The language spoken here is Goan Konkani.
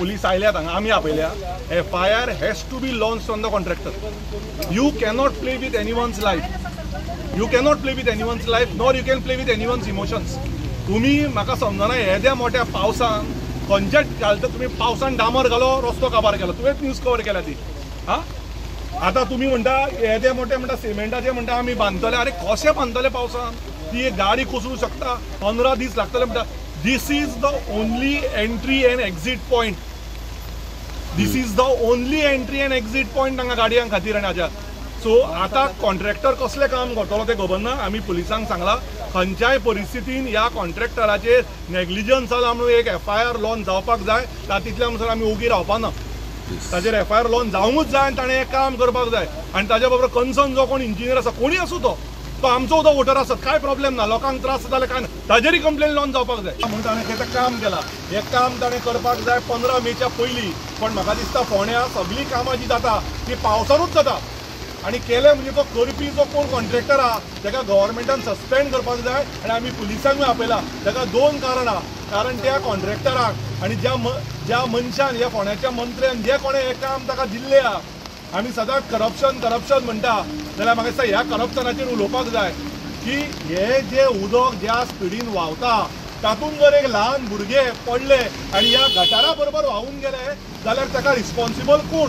पुलीस आयल्यात हांगा, आमी आपयल्या. FIR has to be launch on the contractor. You cannot play with anyone's life. You cannot play with anyone's life, nor you can play with anyone's emotions. तुम्ही म्हाका समजना, येद्या मोठ्या पावसान खंयच्याच घालता तुमी, पावसान डांबर घालो, रस्तो काबार केलो, तुवेंच न्यूज कवर केल्या ती. हा, आतां तुमी म्हणटा येदे मोठे म्हणटा सिमेंटाचे म्हणटा आमी बांदतले. अरे कशें बांदतले पावसान? ती एक गाडी कोसळूं शकता, 15 दीस लागतले म्हणटा. This is the only entry and exit point. This is the only entry and exit point हांगा गाडयां खातीर आनी हाज्या. सो आतां कॉन्ट्रॅक्टर कसलें काम करतलो तें खबर ना. आमी पुलिसांक सांगलां खंयच्याय परिस्थितीन ह्या कॉन्ट्रॅक्टराचेर नेग्लिजन्स जाला म्हणून एक FIR launch जावपाक जाय. तातूंतल्या म्हणसर आमी ओगी रावपा ना. ताचेर FIR launch जावंकूच जाय आनी ताणें हें काम करपाक जाय. आनी ताच्या बरोबर कन्सर्न जो कोण इंजिनियर आसा, कोणूय आसूं, तो तो आमचो सुद्दां वोटर आसत, कांय प्रॉब्लेम ना, लोकांक त्रास जाल्यार कांय ना, ताजेरय कंप्लेन लॉन्च जावपाक जाय. म्हणून ताणें तें काम केलां, हें काम ताणें करपाक जाय 15 मेच्या पयलीं. पण म्हाका दिसता फोंड्या सगळीं कामां जीं जाता ती पावसानूच जाता. आनी केलें म्हणजे तो करपी जो कोण कॉन्ट्रॅक्टर आहा ताका गव्हर्मेंटान सस्पेंड करपाक जाय. आनी आमी पुलिसांकूय आपयला. ताका 2 कारणां, कारण त्या कॉन्ट्रॅक्टराक आनी ज्या मनशान, ह्या फोंड्याच्या मंत्र्यान जे कोणें हें काम ताका दिल्लें आहा. आमी सदांच करप्शन करप्शन म्हणटा, जाल्यार म्हाका दिसता ह्या करप्शनाचेर उलोवपाक जाय की हे जे उदक ज्या स्पिडीन व्हांवता तातूंत जर एक ल्हान भुरगें पडलें आनी ह्या गटारा बरोबर व्हांवून गेलें जाल्यार ताका रिस्पॉन्सिबल कोण?